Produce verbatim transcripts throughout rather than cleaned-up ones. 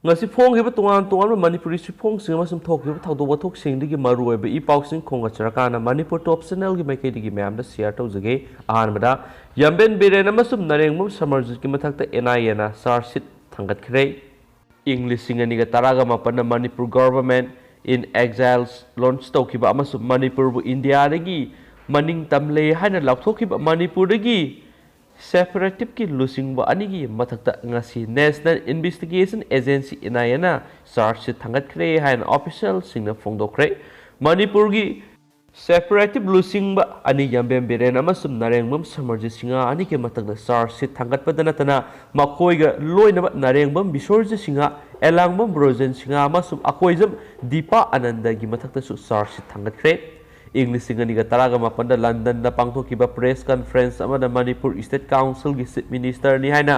ꯉꯁꯤ ꯐꯣꯡꯈꯤꯕ ꯇꯣꯉꯥꯟ ꯇꯣꯉꯥꯟꯕ ꯃꯅꯤꯄꯨꯔꯤ ꯆꯦꯐꯣꯡꯁꯤꯡ ꯑꯃꯁꯨꯡ ꯊꯣꯛꯈꯤꯕ ꯊꯧꯗꯣꯛ ꯋꯥꯊꯣꯛꯁꯤꯡꯗꯒꯤ ꯃꯔꯨꯑꯣꯏꯕ ꯏ ꯄꯥꯎꯁꯤꯡ ꯈꯣꯝꯒꯠꯆꯔꯀꯥꯟꯗ ꯃꯅꯤꯄꯨꯔ ꯇꯣꯞ ꯆꯦꯅꯦꯜꯒꯤ ꯃꯥꯏꯀꯩꯗꯒꯤ ꯃꯌꯥꯝꯗ ꯁꯤꯌꯔ ꯇꯧꯖꯒꯦ꯫ ꯑꯍꯥꯟꯕꯗ, ꯌꯥꯝꯕꯦꯝ ꯕꯤꯔꯦꯟ ꯑꯃꯁꯨꯡ ꯅꯔꯦꯡꯕꯝ ꯁꯃꯔꯖꯤꯠꯀꯤ ꯃꯊꯛꯇ ꯑꯦꯟ ꯑꯥꯏ ꯑꯦꯅ ꯆꯥꯔꯖ ꯁꯤꯠ ꯊꯥꯡꯒꯠꯈ꯭ꯔꯦ꯫ ꯏꯪ ꯂꯤꯁꯤꯡ ꯑꯅꯤꯒ ꯇꯔꯥꯒ ꯃꯥꯄꯟꯗ ꯃꯅꯤꯄꯨꯔ ꯒꯚꯔꯟꯃꯦꯟꯠ ꯏꯟ ꯑꯦꯛꯖꯥꯏꯜ ꯂꯣꯟꯆ ꯇꯧꯈꯤꯕ ꯑꯃꯁꯨꯡ ꯃꯅꯤꯄꯨꯔꯕꯨ ꯏꯟꯗꯤꯌꯥꯗꯒꯤ ꯃꯅꯤꯡ ꯇꯝꯂꯦ ꯍꯥꯏꯅ ꯂꯥꯎꯊꯣꯛꯈꯤꯕ ꯃꯅꯤꯄꯨꯔꯗꯒꯤ ꯁꯦꯄꯔꯦꯇꯤꯚꯀꯤ ꯂꯨꯆꯤꯡꯕ ꯑꯅꯤꯒꯤ ꯃꯊꯛꯇ ꯉꯁꯤ ꯅꯦꯁꯅꯦꯜ ꯏꯟꯚꯦꯁꯇꯤꯒꯦꯁꯟ ꯑꯦꯖꯦꯟꯁꯤ, ꯑꯦꯟ ꯑꯥꯏ ꯑꯦꯅ ꯆꯥꯔꯖ ꯁꯤꯠ ꯊꯥꯡꯒꯠꯈ꯭ꯔꯦ ꯍꯥꯏꯅ ꯑꯣꯐꯤꯁꯤꯌꯦꯜꯁꯤꯡꯅ ꯐꯣꯡꯗꯣꯛꯈ꯭ꯔꯦ꯫ ꯃꯅꯤꯄꯨꯔꯒꯤ ꯁꯦꯄꯔꯦꯇꯤꯚ ꯂꯨꯆꯤꯡꯕ ꯑꯅꯤ ꯌꯥꯝꯕꯦꯝ ꯕꯤꯔꯦꯟ ꯑꯃꯁꯨꯡ ꯅꯔꯦꯡꯕꯝ ꯁꯃꯔꯖꯤꯠ ꯁꯤꯡꯍ ꯑꯅꯤꯒꯤ ꯃꯊꯛꯇ ꯆꯥꯔꯖ ꯁꯤꯠ ꯊꯥꯡꯒꯠꯄꯗ ꯅꯠꯇꯅ ꯃꯈꯣꯏꯒ ꯂꯣꯏꯅꯕ ꯅꯔꯦꯡꯕꯝ ꯕꯤꯁꯣꯔꯖꯤꯠ ꯁꯤꯡꯍ, ꯑꯦꯂꯥꯡꯕꯝ ꯕ꯭ꯔꯣꯖꯦꯟ ꯁꯤꯡꯍ ꯑꯃꯁꯨꯡ ꯑꯀꯣꯏꯖꯝ ꯗꯤꯄꯥ ꯑꯅꯟꯗꯒꯤ ꯃꯊꯛꯇꯁꯨ ꯆꯥꯔꯖ ꯁꯤꯠ ꯊꯥꯡꯒꯠꯈ꯭ꯔꯦ꯫ ꯏꯪ ꯂꯤꯁꯤꯡ ꯑꯅꯤꯒ ꯇꯔꯥꯒ ꯃꯥꯄꯟꯗ ꯂꯟꯗꯟꯗ ꯄꯥꯡꯊꯣꯛꯈꯤꯕ ꯄ꯭ꯔꯦꯁ ꯀꯟꯐꯔꯦꯟꯁ ꯑꯃꯗ ꯃꯅꯤꯄꯨꯔ ꯏꯁꯇꯦꯠ ꯀꯥꯎꯟꯁꯤꯜꯒꯤ ꯆꯤꯐ ꯃꯤꯅꯤꯁꯇꯔꯅꯤ ꯍꯥꯏꯅ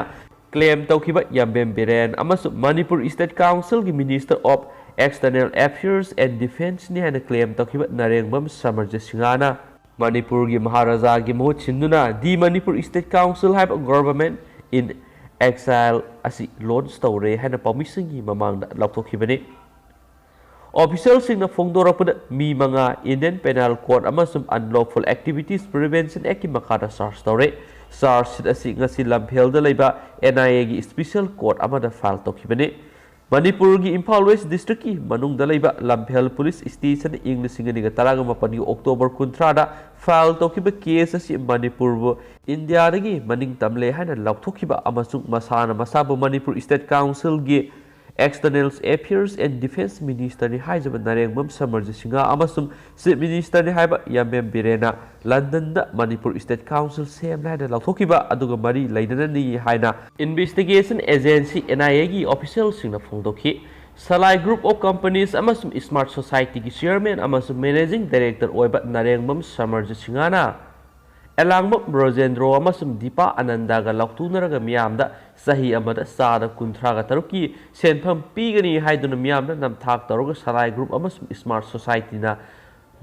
ꯀ꯭ꯂꯦꯝ ꯇꯧꯈꯤꯕ ꯌꯥꯝꯕꯦꯝ ꯕꯤꯔꯦꯟ ꯑꯃꯁꯨꯡ ꯃꯅꯤꯄꯨꯔ ꯏꯁꯇꯦꯠ ꯀꯥꯎꯟꯁꯤꯜꯒꯤ minister of external affairs and ꯗꯤꯐꯦꯟꯁꯅꯤ ꯍꯥꯏꯅ ꯀ꯭ꯂꯦꯝ ꯇꯧꯈꯤꯕ ꯅꯔꯦꯡꯕꯝ ꯁꯃꯔꯖꯤꯠ ꯁꯤꯡꯍꯅ ꯃꯅꯤꯄꯨꯔꯒꯤ ꯃꯍꯥꯔꯥꯖꯥꯒꯤ ꯃꯍꯨꯠ ꯁꯤꯟꯗꯨꯅ ꯗꯤ ꯃꯅꯤꯄꯨꯔ ꯏꯁꯇꯦꯠ ꯀꯥꯎꯟꯁꯤꯜ ꯍꯥꯏꯕ ꯒꯣꯚꯔꯟꯃꯦꯟꯠ ꯏꯟ ꯑꯦꯛꯖꯥꯏꯜ ꯑꯁꯤ ꯂꯣꯟꯆ ꯇꯧꯔꯦ ꯍꯥꯏꯅ ꯄꯥꯎꯃꯤꯁꯤꯡꯒꯤ ꯃꯃꯥꯡꯗ ꯂꯥꯎꯊꯣꯛꯈꯤꯕꯅꯤ꯫ ꯑꯣꯐꯤꯁꯤꯌꯦꯜꯁꯤꯡꯅ ꯐꯣꯡꯗꯣꯔꯛꯄꯗ ꯃꯤ ꯃꯉꯥ ꯏꯟꯗꯤꯌꯟ ꯄꯦꯅꯦꯜ ꯀꯣꯗ ꯑꯃꯁꯨꯡ ꯑꯟꯂꯣꯐꯨꯜ ꯑꯦꯛꯇꯤꯚꯤꯇꯤꯁ ꯄ꯭ꯔꯤꯚꯦꯟꯁꯟ ꯑꯦꯛꯀꯤ ꯃꯈꯥꯗ ꯆꯥꯔꯖ ꯇꯧꯔꯦ꯫ ꯆꯥꯔꯖ ꯁꯤꯠ ꯑꯁꯤ ꯉꯁꯤ ꯂꯝꯐꯦꯜꯗ ꯂꯩꯕ ꯑꯦꯟ ꯑꯥꯏ ꯑꯦꯒꯤ ꯏꯁꯄꯤꯁꯤꯌꯦꯜ ꯀꯣꯔꯠ ꯑꯃꯗ ꯐꯥꯏꯜ ꯇꯧꯈꯤꯕꯅꯤ꯫ ꯃꯅꯤꯄꯨꯔꯒꯤ ꯏꯝꯐꯥꯜ ꯋꯦꯁ ꯗꯤꯁꯇ꯭ꯔꯤꯛꯀꯤ ꯃꯅꯨꯡꯗ ꯂꯩꯕ ꯂꯝꯐꯦꯜ ꯄꯨꯂꯤꯁ ꯁ꯭ꯇꯦꯁꯟ ꯏꯪ ꯂꯤꯁꯤꯡ ꯑꯅꯤꯒ ꯇꯔꯥꯒ ꯃꯥꯄꯟꯒꯤ ꯑꯣꯛꯇꯣꯕꯔ ꯀꯨꯟꯊ꯭ꯔꯥꯗ ꯐꯥꯏꯜ ꯇꯧꯈꯤꯕ ꯀꯦꯁ ꯑꯁꯤ ꯃꯅꯤꯄꯨꯔꯕꯨ ꯏꯟꯗꯤꯌꯥꯗꯒꯤ ꯃꯅꯤꯡ ꯇꯝꯂꯦ ꯍꯥꯏꯅ ꯂꯥꯎꯊꯣꯛꯈꯤꯕ ꯑꯃꯁꯨꯡ ꯃꯁꯥꯅ ꯃꯁꯥꯕꯨ ꯃꯅꯤꯄꯨꯔ ꯏꯁꯇꯦꯠ ꯀꯥꯎꯟꯁꯤꯜꯒꯤ ꯑꯦꯛꯁꯇꯔꯅꯦꯜ ꯑꯦꯐꯤꯌꯔꯁ ꯑꯦꯟ ꯗꯤꯐꯦꯟꯁ ꯃꯤꯅꯤꯁꯇꯔꯅꯤ ꯍꯥꯏꯖꯕ ꯅꯔꯦꯡꯕꯝ ꯁꯃꯔꯖꯤꯠ ꯁꯤꯡꯍ ꯑꯃꯁꯨꯡ ꯆꯤꯐ ꯃꯤꯅꯤꯁꯇꯔꯅꯤ ꯍꯥꯏꯕ ꯌꯥꯝꯕꯦꯝ ꯕꯤꯔꯦꯟꯅ ꯂꯟꯗꯟꯗ ꯃꯅꯤꯄꯨꯔ ꯏꯁꯇꯦꯠ ꯀꯥꯎꯟꯁꯤꯜ ꯁꯦꯝꯂꯦ ꯍꯥꯏꯅ ꯂꯥꯎꯊꯣꯛꯈꯤꯕ ꯑꯗꯨꯒ ꯃꯔꯤ ꯂꯩꯅꯅꯅꯤ ꯍꯥꯏꯅ ꯏꯟꯚꯦꯁꯇꯤꯒꯦꯁꯟ ꯑꯦꯖꯦꯟꯁꯤ, ꯑꯦꯟ ꯑꯥꯏ ꯑꯦꯒꯤ ꯑꯣꯐꯤꯁꯤꯌꯦꯜꯁꯤꯡꯅ ꯐꯣꯡꯗꯣꯛꯈꯤ꯫ ꯁꯂꯥꯏ ꯒ꯭ꯔꯨꯞ ꯑꯣꯐ ꯀꯝꯄꯅꯤꯁ ꯑꯃꯁꯨꯡ ꯏꯁꯃꯥꯔꯠ ꯁꯣꯁꯥꯏꯇꯤꯒꯤ ꯆꯤꯌꯔꯃꯦꯟ ꯑꯃꯁꯨꯡ ꯃꯦꯅꯦꯖꯤꯡ ꯗꯥꯏꯔꯦꯛꯇꯔ ꯑꯣꯏꯕ ꯅꯔꯦꯡꯕꯝ ꯁꯃꯔꯖꯤꯠ ꯁꯤꯡꯍꯅ ꯑꯦꯂꯥꯡꯕꯝ ꯕ꯭ꯔꯣꯖꯦꯟꯗ꯭ꯔꯣ ꯑꯃꯁꯨꯡ ꯗꯤꯄꯥ ꯑꯅꯟꯗꯒ ꯂꯥꯎꯊꯣꯛꯅꯔꯒ ꯃꯤꯌꯥꯝꯗ ꯆꯍꯤ ꯑꯃꯗ ꯆꯥꯗ ꯀꯨꯟꯊ꯭ꯔꯥꯒ ꯇꯔꯨꯛꯀꯤ ꯁꯦꯟꯐꯝ ꯄꯤꯒꯅꯤ ꯍꯥꯏꯗꯨꯅ ꯃꯤꯌꯥꯝꯗ ꯅꯝꯊꯥꯛ ꯇꯧꯔꯒ ꯁꯂꯥꯏ ꯒ꯭ꯔꯨꯞ ꯑꯃꯁꯨꯡ ꯏꯁꯃꯥꯔꯠ ꯁꯣꯁꯥꯏꯇꯤꯅ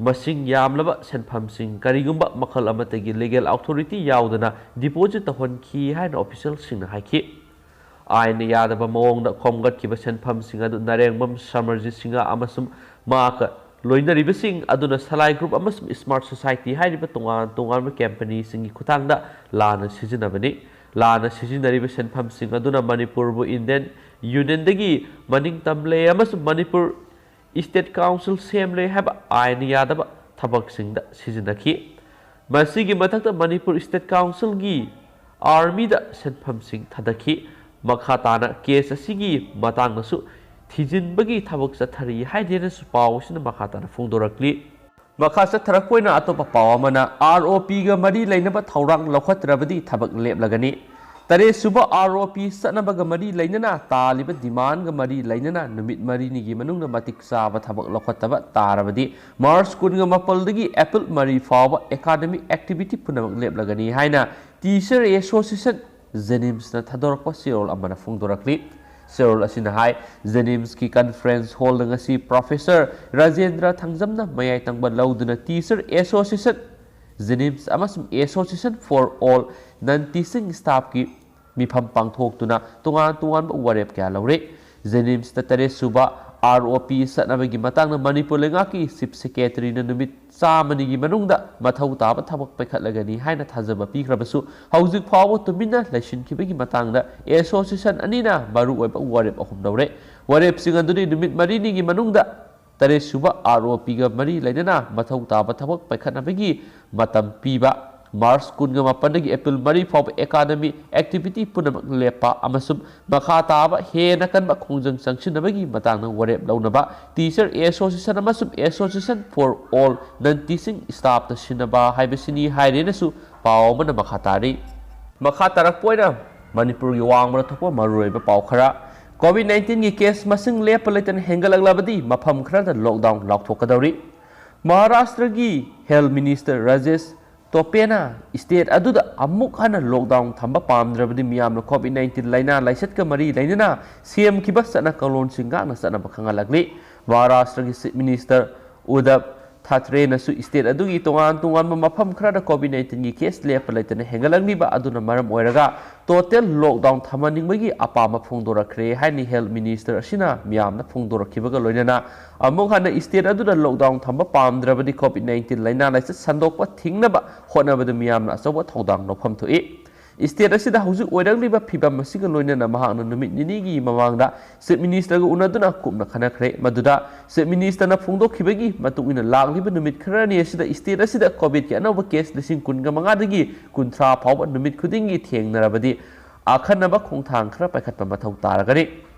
ꯃꯁꯤꯡ ꯌꯥꯝꯂꯕ ꯁꯦꯟꯐꯝꯁꯤꯡ ꯀꯔꯤꯒꯨꯝꯕ ꯃꯈꯜ ꯑꯃꯠꯇꯒꯤ ꯂꯤꯒꯦꯜ ꯑꯣꯊꯣꯔꯤꯇꯤ ꯌꯥꯎꯗꯅ ꯗꯤꯄꯣꯖꯤꯠ ꯇꯧꯍꯟꯈꯤ ꯍꯥꯏꯅ ꯑꯣꯐꯤꯁꯤꯌꯦꯜꯁꯤꯡꯅ ꯍꯥꯏꯈꯤ꯫ ꯑꯥꯏꯟꯅ ꯌꯥꯗꯕ ꯃꯑꯣꯡꯗ ꯈꯣꯝꯒꯠꯈꯤꯕ ꯁꯦꯟꯐꯝꯁꯤꯡ ꯑꯗꯨ ꯅꯔꯦꯡꯕꯝ ꯁꯃꯔꯖꯤꯠ ꯁꯤꯡꯍ ꯑꯃꯁꯨꯡ ꯃꯍꯥꯛꯀ ꯂꯣꯏꯅꯔꯤꯕꯁꯤꯡ ꯑꯗꯨꯅ ꯁꯂꯥꯏ ꯒ꯭ꯔꯨꯞ ꯑꯃꯁꯨꯡ ꯁ꯭ꯃꯥꯔꯠ ꯁꯣꯁꯥꯏꯇꯤ ꯍꯥꯏꯔꯤꯕ ꯇꯣꯉꯥꯟ ꯇꯣꯉꯥꯟꯕ ꯀꯝꯄꯅꯤꯁꯤꯡꯒꯤ ꯈꯨꯠꯊꯥꯡꯗ ꯂꯥꯟꯅ ꯁꯤꯖꯤꯟꯅꯕꯅꯤ꯫ ꯂꯥꯟꯅ ꯁꯤꯖꯤꯟꯅꯔꯤꯕ ꯁꯦꯟꯐꯝꯁꯤꯡ ꯑꯗꯨꯅ ꯃꯅꯤꯄꯨꯔꯕꯨ ꯏꯟꯗꯤꯌꯟ ꯌꯨꯅꯤꯌꯟꯗꯒꯤ ꯃꯅꯤꯡ ꯇꯝꯂꯦ ꯑꯃꯁꯨꯡ ꯃꯅꯤꯄꯨꯔ ꯏꯁꯇꯦꯠ ꯀꯥꯎꯟꯁꯤꯜ ꯁꯦꯝꯂꯦ ꯍꯥꯏꯕ ꯑꯥꯏꯟ ꯌꯥꯗꯕ ꯊꯕꯛꯁꯤꯡꯗ ꯁꯤꯖꯤꯟꯅꯈꯤ꯫ ꯃꯁꯤꯒꯤ ꯃꯊꯛꯇ ꯃꯅꯤꯄꯨꯔ ꯏꯁꯇꯦꯠ ꯀꯥꯎꯟꯁꯤꯜꯒꯤ ꯑꯥꯔꯃꯤꯗ ꯁꯦꯟꯐꯝꯁꯤꯡ ꯊꯥꯗꯈꯤ꯫ ꯃꯈꯥ ꯇꯥꯅ ꯀꯦꯁ ꯑꯁꯤꯒꯤ ꯃꯇꯥꯡꯗꯁꯨ ꯊꯤꯖꯤꯟꯕꯒꯤ ꯊꯕꯛ ꯆꯠꯊꯔꯤ ꯍꯥꯏꯗꯦꯅꯁꯨ ꯄꯥꯎ ꯑꯁꯤꯅ ꯃꯈꯥ ꯇꯥꯅ ꯐꯣꯡꯗꯣꯔꯛꯂꯤ꯫ ꯃꯈꯥ ꯆꯠꯊꯔꯛꯄ ꯑꯣꯏꯅ ꯑꯇꯣꯞꯄ ꯄꯥꯎ ꯑꯃꯅ, ꯑꯥꯔ ꯑꯣ ꯄꯤꯒ ꯃꯔꯤ ꯂꯩꯅꯕ ꯊꯧꯔꯥꯡ ꯂꯧꯈꯠꯇ꯭ꯔꯕꯗꯤ ꯊꯕꯛ ꯂꯦꯞꯂꯒꯅꯤ꯫ ꯇꯔꯦꯠ ꯁꯨꯕ ꯑꯥꯔ ꯑꯣ ꯄꯤ ꯆꯠꯅꯕꯒ ꯃꯔꯤ ꯂꯩꯅꯅ ꯇꯥꯜꯂꯤꯕ ꯗꯤꯃꯥꯟꯒ ꯃꯔꯤ ꯂꯩꯅꯅ ꯅꯨꯃꯤꯠ ꯃꯔꯤꯅꯤꯒꯤ ꯃꯅꯨꯡꯗ ꯃꯇꯤꯛ ꯆꯥꯕ ꯊꯕꯛ ꯂꯧꯈꯠꯇꯕ ꯇꯥꯔꯕꯗꯤ ꯃꯥꯔꯆ ꯀꯨꯟꯒ ꯃꯥꯄꯜꯗꯒꯤ ꯑꯦꯄ꯭ꯔꯤꯜ ꯃꯔꯤ ꯐꯥꯎꯕ ꯑꯦꯀꯥꯗꯃꯤꯛ ꯑꯦꯛꯇꯤꯚꯤꯇꯤ ꯄꯨꯝꯅꯃꯛ ꯂꯦꯞꯂꯒꯅꯤ ꯍꯥꯏꯅ ꯇꯤꯆꯔ ꯑꯦꯁꯣꯁꯤꯌꯦꯁꯟ ꯖꯦꯅꯤꯝꯁꯅ ꯊꯥꯗꯣꯔꯛꯄ ꯆꯦꯔꯣꯜ ꯑꯃꯅ ꯐꯣꯡꯗꯣꯔꯛꯂꯤ꯫ ꯆꯦꯔꯣꯜ ꯑꯁꯤꯅ ꯍꯥꯏ, ꯖꯦꯅꯤꯝꯁꯀꯤ ꯀꯟꯐꯔꯦꯟꯁ ꯍꯣꯜꯗ ꯉꯁꯤ ꯄ꯭ꯔꯣꯐꯦꯁꯔ ꯔꯥꯖꯦꯟꯗ꯭ꯔ ꯊꯥꯡꯖꯝꯅ ꯃꯌꯥꯏ ꯇꯪꯕ ꯂꯧꯗꯨꯅ ꯇꯤꯆꯔ ꯑꯦꯁꯣꯁꯤꯌꯦꯁꯟ ꯖꯦꯅꯤꯝꯁ ꯑꯃꯁꯨꯡ ꯑꯦꯁꯣꯁꯤꯌꯦꯁꯟ ꯐꯣꯔ ꯑꯣꯜ ꯅꯟ ꯇꯤꯆꯤꯡ ꯁ꯭ꯇꯥꯐꯀꯤ ꯃꯤꯐꯝ ꯄꯥꯡꯊꯣꯛꯇꯨꯅ ꯇꯣꯉꯥꯟ ꯇꯣꯉꯥꯟꯕ ꯋꯥꯔꯦꯞ ꯀꯌꯥ ꯂꯧꯔꯦ꯫ ꯖꯦꯅꯤꯝꯁꯇ ꯇꯔꯦꯠ ꯁꯨꯕ ꯑꯥꯔ ꯑꯣ ꯄꯤ ꯆꯠꯅꯕꯒꯤ ꯃꯇꯥꯡꯗ ꯃꯅꯤꯄꯨꯔ ꯂꯩꯉꯥꯛꯀꯤ ꯆꯤꯐ ꯁꯦꯀ꯭ꯔꯦꯇꯔꯤꯅ ꯅꯨꯃꯤꯠ ꯆꯥꯝꯃꯅꯤꯒꯤ ꯃꯅꯨꯡꯗ ꯃꯊꯧ ꯇꯥꯕ ꯊꯕꯛ ꯄꯥꯏꯈꯠꯂꯒꯅꯤ ꯍꯥꯏꯅ ꯊꯥꯖꯕ ꯄꯤꯈ꯭ꯔꯕꯁꯨ, ꯍꯧꯖꯤꯛ ꯐꯥꯎꯕ ꯇꯨꯃꯤꯟꯅ ꯂꯩꯁꯤꯟꯈꯤꯕꯒꯤ ꯃꯇꯥꯡꯗ ꯑꯦꯁꯣꯁꯤꯌꯦꯁꯟ ꯑꯅꯤꯅ ꯃꯔꯨꯑꯣꯏꯕ ꯋꯥꯔꯦꯞ ꯑꯍꯨꯝ ꯂꯧꯔꯦ꯫ ꯋꯥꯔꯦꯞꯁꯤꯡ ꯑꯗꯨꯗꯤ ꯅꯨꯃꯤꯠ ꯃꯔꯤꯅꯤꯒꯤ ꯃꯅꯨꯡꯗ ꯇꯔꯦꯠ ꯁꯨꯕ ꯑꯥꯔ ꯑꯣ ꯄꯤꯒ ꯃꯔꯤ ꯂꯩꯅꯅ ꯃꯊꯧ ꯇꯥꯕ ꯊꯕꯛ ꯄꯥꯏꯈꯠꯅꯕꯒꯤ ꯃꯇꯝ ꯄꯤꯕ, ꯃꯥꯔꯆ ꯀꯨꯟꯒ ꯃꯥꯄꯟꯗꯒꯤ ꯑꯦꯄ꯭ꯔꯤꯜ ꯃꯔꯤ ꯐꯥꯎꯕ ꯑꯦꯀꯥꯗꯃꯤ ꯑꯦꯛꯇꯤꯚꯤꯇꯤ ꯄꯨꯝꯅꯃꯛ ꯂꯦꯞꯄ ꯑꯃꯁꯨꯡ ꯃꯈꯥ ꯇꯥꯕ ꯍꯦꯟꯅ ꯀꯟꯕ ꯈꯣꯡꯖꯪ ꯆꯪꯁꯤꯟꯅꯕꯒꯤ ꯃꯇꯥꯡꯗ ꯋꯥꯔꯦꯞ ꯂꯧꯅꯕ ꯇꯤꯆꯔ ꯑꯦꯁꯣꯁꯤꯌꯦꯁꯟ ꯑꯃꯁꯨꯡ ꯑꯦꯁꯣꯁꯤꯌꯦꯁꯟ ꯐꯣꯔ ꯑꯣꯜ ꯅꯟ ꯇꯤꯆꯤꯡ ꯁ꯭ꯇꯥꯐꯇ ꯁꯤꯟꯅꯕ ꯍꯥꯏꯕꯁꯤꯅꯤ ꯍꯥꯏꯔꯦꯅꯁꯨ ꯄꯥꯎ ꯑꯃꯅ ꯃꯈꯥ ꯇꯥꯔꯤ꯫ ꯃꯈꯥ ꯇꯥꯔꯛꯄ ꯑꯣꯏꯅ ꯃꯅꯤꯄꯨꯔꯒꯤ ꯋꯥꯡꯃꯗ ꯊꯣꯛꯄ ꯃꯔꯨꯑꯣꯏꯕ ꯄꯥꯎ ꯈꯔ꯫ ꯀꯣꯚꯤꯗ ꯅꯥꯏꯟꯇꯤꯟꯒꯤ ꯀꯦꯁ ꯃꯁꯤꯡ ꯂꯦꯞꯄ ꯂꯩꯇꯅ ꯍꯦꯟꯒꯠꯂꯛꯂꯕꯗꯤ ꯃꯐꯝ ꯈꯔꯗ ꯂꯣꯛꯗꯥꯎꯟ ꯂꯥꯎꯊꯣꯛꯀꯗꯧꯔꯤ꯫ ꯃꯍꯥꯔꯥꯁꯇ꯭ꯔꯒꯤ ꯍꯦꯜꯊ ꯃꯤꯅꯤꯁꯇꯔ ꯔꯥꯖꯦꯁ ꯇꯣꯄꯦꯅ ꯁ꯭ꯇꯦꯠ ꯑꯗꯨꯗ ꯑꯃꯨꯛ ꯍꯟꯅ ꯂꯣꯛꯗꯥꯎꯟ ꯊꯝꯕ ꯄꯥꯝꯗ꯭ꯔꯕꯗꯤ ꯃꯤꯌꯥꯝꯅ ꯀꯣꯚꯤꯗ ꯅꯥꯏꯟꯇꯤꯟ ꯂꯥꯏꯅꯥ ꯂꯥꯏꯆꯠꯀ ꯃꯔꯤ ꯂꯩꯅꯅ ꯁꯦꯝꯈꯤꯕ ꯆꯠꯅ ꯀꯥꯡꯂꯣꯟꯁꯤꯡ ꯉꯥꯛꯅ ꯆꯠꯅꯕ ꯈꯪꯍꯜꯂꯛꯂꯤ꯫ ꯃꯍꯥꯔꯥꯁꯇ꯭ꯔꯒꯤ ꯆꯤꯐ ꯃꯤꯅꯤꯁꯇꯔ ꯎꯗꯕ ꯊꯥꯀ꯭ꯔꯦꯅꯁꯨ ꯁ꯭ꯇꯦꯠ ꯑꯗꯨꯒꯤ ꯇꯣꯉꯥꯟ ꯇꯣꯉꯥꯟꯕ ꯃꯐꯝ ꯈꯔꯗ ꯀꯣꯚꯤꯗ ꯅꯥꯏꯟꯇꯤꯟꯒꯤ ꯀꯦꯁ ꯂꯦꯞꯄ ꯂꯩꯇꯅ ꯍꯦꯟꯒꯠꯂꯛꯂꯤꯕ ꯑꯗꯨꯅ ꯃꯔꯝ ꯑꯣꯏꯔꯒ ꯇꯣꯇꯦꯜ ꯂꯣꯛꯗꯥꯎꯟ ꯊꯝꯍꯟꯅꯤꯡꯕꯒꯤ ꯑꯄꯥꯝꯕ ꯐꯣꯡꯗꯣꯔꯛꯈ꯭ꯔꯦ ꯍꯥꯏꯅ ꯍꯦꯜꯊ ꯃꯤꯅꯤꯁꯇꯔ ꯑꯁꯤꯅ ꯃꯤꯌꯥꯝꯗ ꯐꯣꯡꯗꯣꯔꯛꯈꯤꯕꯒ ꯂꯣꯏꯅꯅ ꯑꯃꯨꯛ ꯍꯟꯅ ꯁ꯭ꯇꯦꯠ ꯑꯗꯨꯗ ꯂꯣꯛꯗꯥꯎꯟ ꯊꯝꯕ ꯄꯥꯝꯗ꯭ꯔꯕꯗꯤ ꯀꯣꯚꯤꯗ ꯅꯥꯏꯟꯇꯤꯟ ꯂꯥꯏꯅꯥ ꯂꯥꯏꯆꯠ ꯁꯟꯗꯣꯛꯄ ꯊꯤꯡꯅꯕ ꯍꯣꯠꯅꯕꯗ ꯃꯤꯌꯥꯝꯅ ꯑꯆꯧꯕ ꯊꯧꯗꯥꯡ ꯂꯧꯐꯝ ꯊꯣꯛꯏ꯫ ꯁ꯭ꯇꯦꯠ ꯑꯁꯤꯗ ꯍꯧꯖꯤꯛ ꯑꯣꯏꯔꯛꯂꯤꯕ ꯐꯤꯕꯝ ꯑꯁꯤꯒ ꯂꯣꯏꯅꯅ ꯃꯍꯥꯛꯅ ꯅꯨꯃꯤꯠ ꯅꯤꯅꯤꯒꯤ ꯃꯃꯥꯡꯗ ꯆꯤꯐ ꯃꯤꯅꯤꯁꯇꯔꯒ ꯎꯅꯗꯨꯅ ꯀꯨꯞꯅ ꯈꯟꯅꯈ꯭ꯔꯦ꯫ ꯃꯗꯨꯗ ꯆꯤꯐ ꯃꯤꯅꯤꯁꯇꯔꯅ ꯐꯣꯡꯗꯣꯛꯈꯤꯕꯒꯤ ꯃꯇꯨꯡ ꯏꯟꯅ ꯂꯥꯛꯂꯤꯕ ꯅꯨꯃꯤꯠ ꯈꯔꯅꯤ ꯑꯁꯤꯗ ꯁ꯭ꯇꯦꯠ ꯑꯁꯤꯗ ꯀꯣꯚꯤꯗꯀꯤ ꯑꯅꯧꯕ ꯀꯦꯁ ꯂꯤꯁꯤꯡ ꯀꯨꯟꯒ ꯃꯉꯥꯗꯒꯤ ꯀꯨꯟꯊ꯭ꯔꯥ ꯐꯥꯎꯕ ꯅꯨꯃꯤꯠ ꯈꯨꯗꯤꯡꯒꯤ ꯊꯦꯡꯅꯔꯕꯗꯤ ꯑꯈꯟꯅꯕ ꯈꯣꯡꯊꯥꯡ ꯈꯔ ꯄꯥꯏꯈꯠꯄ ꯃꯊꯧ ꯇꯥꯔꯒꯅꯤ꯫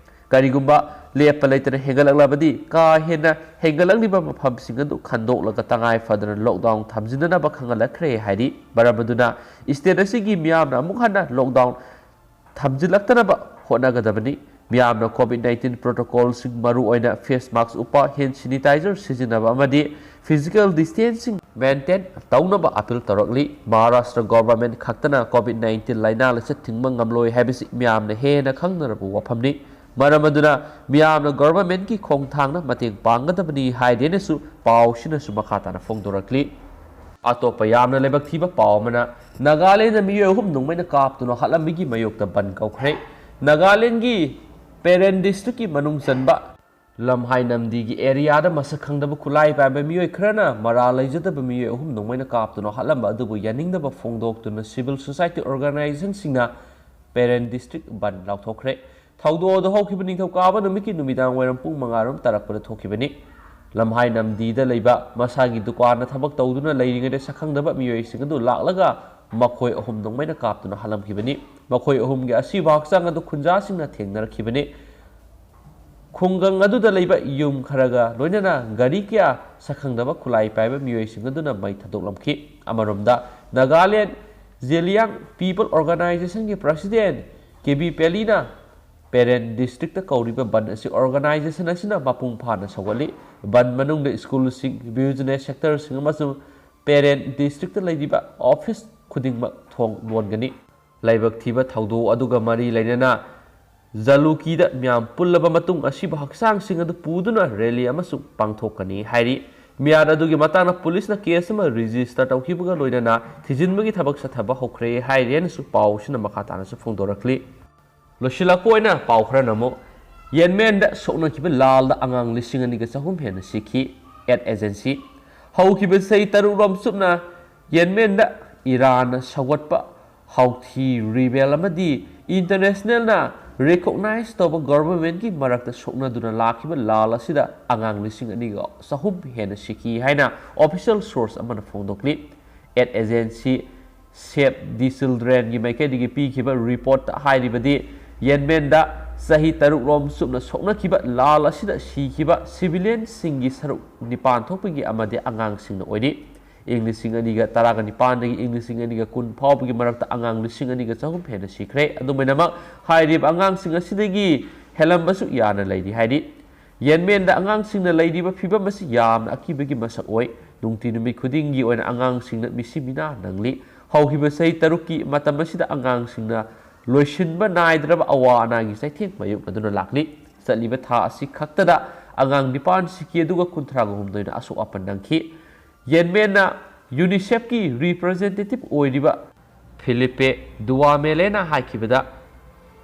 ꯀꯔꯤꯒꯨꯝꯕ ꯂꯦꯞꯄ ꯂꯩꯇꯅ ꯍꯦꯟꯒꯠꯂꯛꯂꯕꯗꯤ ꯀꯥ ꯍꯦꯟꯅ ꯍꯦꯟꯒꯠꯂꯛꯂꯤꯕ ꯃꯐꯝꯁꯤꯡ ꯑꯗꯨ ꯈꯟꯗꯣꯛꯂꯒ ꯇꯉꯥꯏ ꯐꯗꯅ ꯂꯣꯛꯗꯥꯎꯟ ꯊꯝꯖꯤꯟꯅꯅꯕ ꯈꯪꯍꯜꯂꯛꯈ꯭ꯔꯦ ꯍꯥꯏꯔꯤ꯫ ꯃꯔꯝ ꯑꯗꯨꯅ ꯁ꯭ꯇꯦꯠ ꯑꯁꯤꯒꯤ ꯃꯤꯌꯥꯝꯅ ꯑꯃꯨꯛ ꯍꯟꯅ ꯂꯣꯛꯗꯥꯎꯟ ꯊꯝꯖꯤꯜꯂꯛꯇꯅꯕ ꯍꯣꯠꯅꯒꯗꯕꯅꯤ꯫ ꯃꯤꯌꯥꯝꯅ ꯀꯣꯚꯤꯗ ꯅꯥꯏꯟꯇꯤꯟ ꯄ꯭ꯔꯣꯇꯣꯀꯣꯜꯁꯤꯡ, ꯃꯔꯨꯑꯣꯏꯅ ꯐꯦꯁ ꯃꯥꯁꯛ ꯎꯞꯄ, ꯍꯦꯟ ꯁꯦꯅꯤꯇꯥꯏꯖꯔ ꯁꯤꯖꯤꯟꯅꯕ ꯑꯃꯗꯤ ꯐꯤꯖꯤꯀꯦꯜ ꯗꯤꯁꯇꯦꯟꯁꯤꯡ ꯃꯦꯟꯇꯦꯟ ꯇꯧꯅꯕ ꯑꯄꯤꯜ ꯇꯧꯔꯛꯂꯤ꯫ ꯃꯍꯥꯔꯥꯁꯇ꯭ꯔ ꯒꯣꯚꯔꯟꯃꯦꯟꯠ ꯈꯛꯇꯅ ꯀꯣꯚꯤꯗ ꯅꯥꯏꯟꯇꯤꯟ ꯂꯥꯏꯅꯥ ꯂꯥꯏꯆꯠ ꯊꯤꯡꯕ ꯉꯝꯂꯣꯏ ꯍꯥꯏꯕꯁꯤ ꯃꯤꯌꯥꯝꯅ ꯍꯦꯟꯅ ꯈꯪꯅꯔꯕ ꯋꯥꯐꯝꯅꯤ꯫ ꯃꯔꯝ ꯑꯗꯨꯅ ꯃꯤꯌꯥꯝꯅ ꯒꯣꯚꯔꯟꯃꯦꯟꯠꯀꯤ ꯈꯣꯡꯊꯥꯡꯅ ꯃꯇꯦꯡ ꯄꯥꯡꯒꯗꯕꯅꯤ ꯍꯥꯏꯗꯦꯅꯁꯨ ꯄꯥꯎꯁꯤꯅꯁꯨ ꯃꯈꯥ ꯇꯥꯅ ꯐꯣꯡꯗꯣꯔꯛꯂꯤ꯫ ꯑꯇꯣꯞꯄ ꯌꯥꯝꯅ ꯂꯥꯏꯕꯛ ꯊꯤꯕ ꯄꯥꯎ ꯑꯃꯅ, ꯅꯥꯒꯥꯂꯦꯟꯗ ꯃꯤꯑꯣꯏ ꯑꯍꯨꯝ ꯅꯣꯡꯃꯩꯅ ꯀꯥꯞꯇꯨꯅ ꯍꯥꯠꯂꯝꯕꯒꯤ ꯃꯥꯌꯣꯛꯇ ꯕꯟ ꯀꯧꯈ꯭ꯔꯦ꯫ ꯅꯥꯒꯥꯂꯦꯟꯒꯤ ꯄꯦꯔꯦꯟ ꯗꯤꯁꯇ꯭ꯔꯤꯛꯀꯤ ꯃꯅꯨꯡ ꯆꯟꯕ ꯂꯝꯍꯥꯏ ꯅꯝꯗꯤꯒꯤ ꯑꯦꯔꯤꯌꯥꯗ ꯃꯁꯛ ꯈꯪꯗꯕ ꯈꯨꯠꯂꯥꯏ ꯄꯥꯏꯕ ꯃꯤꯑꯣꯏ ꯈꯔꯅ ꯃꯔꯥꯜ ꯂꯩꯖꯗꯕ ꯃꯤꯑꯣꯏ ꯑꯍꯨꯝ ꯅꯣꯡꯃꯩꯅ ꯀꯥꯞꯇꯨꯅ ꯍꯥꯠꯂꯝꯕ ꯑꯗꯨꯕꯨ ꯌꯥꯅꯤꯡꯗꯕ ꯐꯣꯡꯗꯣꯛꯇꯨꯅ ꯁꯤꯚꯤꯜ ꯁꯣꯁꯥꯏꯇꯤ ꯑꯣꯔꯒꯅꯥꯏꯖꯦꯁꯟꯁꯤꯡꯅ ꯄꯦꯔꯦꯟ ꯗꯤꯁꯇ꯭ꯔꯤꯛ ꯕꯟ ꯂꯥꯎꯊꯣꯛꯈ꯭ꯔꯦ꯫ ꯊꯧꯗꯣꯛ ꯑꯗꯨ ꯍꯧꯈꯤꯕ ꯅꯤꯡꯊꯧꯀꯥꯕ ꯅꯨꯃꯤꯠꯀꯤ ꯅꯨꯃꯤꯗꯥꯡ ꯋꯥꯏꯔꯝ ꯄꯨꯡ ꯃꯉꯥ ꯔꯣꯝ ꯇꯥꯔꯛꯄꯗ ꯊꯣꯛꯈꯤꯕꯅꯤ꯫ ꯂꯝꯍꯥꯏ ꯅꯝꯗꯤꯗ ꯂꯩꯕ ꯃꯁꯥꯒꯤ ꯗꯨꯀꯥꯟꯗ ꯊꯕꯛ ꯇꯧꯗꯨꯅ ꯂꯩꯔꯤꯉꯩꯗ ꯁꯛꯈꯪꯗꯕ ꯃꯤꯑꯣꯏꯁꯤꯡ ꯑꯗꯨ ꯂꯥꯛꯂꯒ ꯃꯈꯣꯏ ꯑꯍꯨꯝ ꯅꯣꯡꯃꯩꯅ ꯀꯥꯞꯇꯨꯅ ꯍꯥꯠꯂꯝꯈꯤꯕꯅꯤ꯫ ꯃꯈꯣꯏ ꯑꯍꯨꯝꯒꯤ ꯑꯁꯤꯕ ꯍꯛꯆꯥꯡ ꯑꯗꯨ ꯈꯨꯟꯖꯥꯁꯤꯡꯅ ꯊꯦꯡꯅꯔꯛꯈꯤꯕꯅꯤ꯫ ꯈꯨꯡꯒꯪ ꯑꯗꯨꯗ ꯂꯩꯕ ꯌꯨꯝ ꯈꯔꯒ ꯂꯣꯏꯅꯅ ꯒꯥꯔꯤ ꯀꯌꯥ ꯁꯛꯈꯪꯗꯕ ꯈꯨꯠꯂꯥꯏ ꯄꯥꯏꯕ ꯃꯤꯑꯣꯏꯁꯤꯡ ꯑꯗꯨꯅ ꯃꯩ ꯊꯥꯗꯣꯛꯂꯝꯈꯤ꯫ ꯑꯃꯔꯣꯝꯗ, ꯅꯥꯒꯥꯂꯦꯟ ꯖꯦꯂꯤꯌꯥꯡ ꯄꯤꯄꯜ ꯑꯣꯔꯒꯅꯥꯏꯖꯦꯁꯟꯒꯤ ꯄ꯭ꯔꯁꯤꯗꯦꯟ ꯀꯦ ꯕꯤ ꯄꯦꯂꯤꯅ ꯄꯦꯔꯦꯟ ꯗꯤꯁꯇ꯭ꯔꯤꯛꯇ ꯀꯧꯔꯤꯕ ꯕꯟ ꯑꯁꯤ ꯑꯣꯔꯒꯅꯥꯏꯖꯦꯁꯟ ꯑꯁꯤꯅ ꯃꯄꯨꯡ ꯐꯥꯅ ꯁꯧꯒꯠꯂꯤ꯫ ꯕꯟ ꯃꯅꯨꯡꯗ ꯁ꯭ꯀꯨꯜꯁꯤꯡ, ꯕꯤꯖꯤꯅꯦꯁ ꯁꯦꯛꯇꯔꯁꯤꯡ ꯑꯃꯁꯨꯡ ꯄꯦꯔꯦꯟ ꯗꯤꯁꯇ꯭ꯔꯤꯛꯇ ꯂꯩꯔꯤꯕ ꯑꯣꯐꯤꯁ ꯈꯨꯗꯤꯡꯃꯛ ꯊꯣꯡ ꯂꯣꯟꯒꯅꯤ꯫ ꯂꯥꯏꯕꯛ ꯊꯤꯕ ꯊꯧꯗꯣꯛ ꯑꯗꯨꯒ ꯃꯔꯤ ꯂꯩꯅꯅ ꯖꯂꯨꯀꯤꯗ ꯃꯤꯌꯥꯝ ꯄꯨꯜꯂꯕ ꯃꯇꯨꯡ ꯑꯁꯤꯕ ꯍꯛꯆꯥꯡꯁꯤꯡ ꯑꯗꯨ ꯄꯨꯗꯨꯅ ꯔꯦꯂꯤ ꯑꯃꯁꯨ ꯄꯥꯡꯊꯣꯛꯀꯅꯤ ꯍꯥꯏꯔꯤ꯫ ꯃꯤꯌꯥꯝ ꯑꯗꯨꯒꯤ ꯃꯇꯥꯡꯗ ꯄꯨꯂꯤꯁꯅ ꯀꯦꯁ ꯑꯃ ꯔꯦꯖꯤꯁꯇꯔ ꯇꯧꯈꯤꯕꯒ ꯂꯣꯏꯅꯅ ꯊꯤꯖꯤꯟꯕꯒꯤ ꯊꯕꯛ ꯆꯠꯊꯕ ꯍꯧꯈ꯭ꯔꯦ ꯍꯥꯏꯔꯤ ꯍꯥꯏꯅꯁꯨ ꯄꯥꯎꯁꯤꯅ ꯃꯈꯥ ꯇꯥꯅꯁꯨ ꯐꯣꯡꯗꯣꯔꯛꯂꯤ꯫ ꯂꯣꯏꯁꯤꯜꯂꯛꯄ ꯑꯣꯏꯅ ꯄꯥꯎ ꯈꯔꯅ ꯑꯃꯨꯛ, ꯌꯦꯟꯃꯦꯟꯗ ꯁꯣꯛꯅꯈꯤꯕ ꯂꯥꯜꯗ ꯑꯉꯥꯡ ꯂꯤꯁꯤꯡ ꯑꯅꯤꯒ ꯆꯍꯨꯝ ꯍꯦꯟꯅ ꯁꯤꯈꯤ꯫ ꯑꯦꯗ ꯑꯦꯖꯦꯟꯁꯤ꯫ ꯍꯧꯈꯤꯕ ꯆꯍꯤ ꯇꯔꯨꯛ ꯔꯣꯝ ꯆꯨꯞꯅ ꯌꯦꯟꯃꯦꯟꯗ ꯏꯔꯥꯟꯅ ꯁꯧꯒꯠꯄ ꯍꯥꯎꯊꯤ ꯔꯤꯕꯦꯜ ꯑꯃꯗꯤ ꯏꯟꯇꯔꯅꯦꯁꯅꯦꯜꯅ ꯔꯤꯀꯣꯛꯅꯥꯏꯖ ꯇꯧꯕ ꯒꯚꯔꯟꯃꯦꯟꯠꯀꯤ ꯃꯔꯛꯇ ꯁꯣꯛꯅꯗꯨꯅ ꯂꯥꯛꯈꯤꯕ ꯂꯥꯜ ꯑꯁꯤꯗ ꯑꯉꯥꯡ ꯂꯤꯁꯤꯡ ꯑꯅꯤꯒ ꯆꯍꯨꯝ ꯍꯦꯟꯅ ꯁꯤꯈꯤ ꯍꯥꯏꯅ ꯑꯣꯐꯤꯁꯤꯌꯦꯜ ꯁꯣꯔꯁ ꯑꯃꯅ ꯐꯣꯡꯗꯣꯛꯂꯤ꯫ ꯑꯦꯗ ꯑꯦꯖꯦꯟꯁꯤ ꯁꯦꯞ ꯗꯤ ꯆꯤꯜꯗ꯭ꯔꯦꯟꯒꯤ ꯃꯥꯏꯀꯩꯗꯒꯤ ꯄꯤꯈꯤꯕ ꯔꯤꯄꯣꯔꯠꯇ ꯍꯥꯏꯔꯤꯕꯗꯤ, ꯌꯦꯟꯃꯦꯟꯗ ꯆꯍꯤ ꯇꯔꯨꯛ ꯔꯣꯝ ꯆꯨꯞꯅ ꯁꯣꯛꯅꯈꯤꯕ ꯂꯥꯜ ꯑꯁꯤꯗ ꯁꯤꯈꯤꯕ ꯁꯤꯚꯤꯂꯤꯌꯟꯁꯤꯡꯒꯤ ꯁꯔꯨꯛ ꯅꯤꯄꯥꯟ ꯊꯣꯛꯄꯒꯤ ꯑꯃꯗꯤ ꯑꯉꯥꯡꯁꯤꯡꯅ ꯑꯣꯏꯔꯤ꯫ ꯏꯪ ꯂꯤꯁꯤꯡ ꯑꯅꯤꯒ ꯇꯔꯥꯒ ꯅꯤꯄꯥꯟꯗꯒꯤ ꯏꯪ ꯂꯤꯁꯤꯡ ꯑꯅꯤꯒ ꯀꯨꯟ ꯐꯥꯎꯕꯒꯤ ꯃꯔꯛꯇ ꯑꯉꯥꯡ ꯂꯤꯁꯤꯡ ꯑꯅꯤꯒ ꯆꯍꯨꯝ ꯍꯦꯟꯅ ꯁꯤꯈ꯭ꯔꯦ꯫ ꯑꯗꯨꯃꯥꯏꯅꯃꯛ, ꯍꯥꯏꯔꯤꯕ ꯑꯉꯥꯡꯁꯤꯡ ꯑꯁꯤꯗꯒꯤ ꯍꯦꯜꯂꯝꯕꯁꯨ ꯌꯥꯝꯅ ꯂꯩꯔꯤ ꯍꯥꯏꯔꯤ꯫ ꯌꯦꯟꯃꯦꯟꯗ ꯑꯉꯥꯡꯁꯤꯡꯅ ꯂꯩꯔꯤꯕ ꯐꯤꯕꯝ ꯑꯁꯤ ꯌꯥꯝꯅ ꯑꯀꯤꯕꯒꯤ ꯃꯁꯛ ꯑꯣꯏ꯫ ꯅꯨꯡꯇꯤ ꯅꯨꯃꯤꯠ ꯈꯨꯗꯤꯡꯒꯤ ꯑꯣꯏꯅ ꯑꯉꯥꯡꯁꯤꯡꯅ ꯃꯤꯁꯤ ꯃꯤꯅꯥ ꯅꯪꯂꯤ꯫ ꯍꯧꯈꯤꯕ ꯆꯍꯤ ꯇꯔꯨꯛꯀꯤ ꯃꯇꯝ ꯑꯁꯤꯗ ꯑꯉꯥꯡꯁꯤꯡꯅ ꯂꯣꯏꯁꯤꯟꯕ ꯅꯥꯏꯗ꯭ꯔꯕ ꯑꯋꯥ ꯑꯅꯥꯒꯤ ꯆꯩꯊꯦꯡ ꯃꯥꯌꯣꯛꯅꯗꯨꯅ ꯂꯥꯛꯂꯤ꯫ ꯆꯠꯂꯤꯕ ꯊꯥ ꯑꯁꯤ ꯈꯛꯇꯗ ꯑꯉꯥꯡ ꯅꯤꯄꯥꯟ ꯁꯤꯈꯤ, ꯑꯗꯨꯒ ꯀꯨꯟꯊ꯭ꯔꯥꯒ ꯍꯨꯝꯗꯣꯏꯅ ꯑꯁꯣꯛ ꯑꯄꯟ ꯅꯪꯈꯤ꯫ ꯌꯦꯟꯃꯦꯟꯅ ꯌꯨꯅꯤꯁꯦꯐꯀꯤ ꯔꯤꯄ꯭ꯔꯖꯦꯟꯇꯦꯇꯤꯚ ꯑꯣꯏꯔꯤꯕ ꯐꯤꯂꯤꯄꯦ ꯗꯨꯋꯥꯃꯦꯂꯦꯅ ꯍꯥꯏꯈꯤꯕꯗ,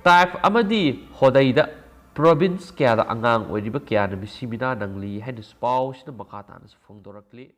ꯇꯥꯏꯐ ꯑꯃꯗꯤ ꯍꯣꯗꯩꯗ ꯄ꯭ꯔꯣꯚꯤꯟꯁ ꯀꯌꯥꯗ ꯑꯉꯥꯡ ꯑꯣꯏꯔꯤꯕ ꯀꯌꯥꯅ ꯃꯤꯁꯤ ꯃꯤꯅꯥ ꯅꯪꯂꯤ ꯍꯥꯏꯅꯁꯨ ꯄꯥꯎꯁꯤꯅ ꯃꯈꯥ ꯇꯥꯅꯁꯨ ꯐꯣꯡꯗꯣꯔꯛꯂꯤ꯫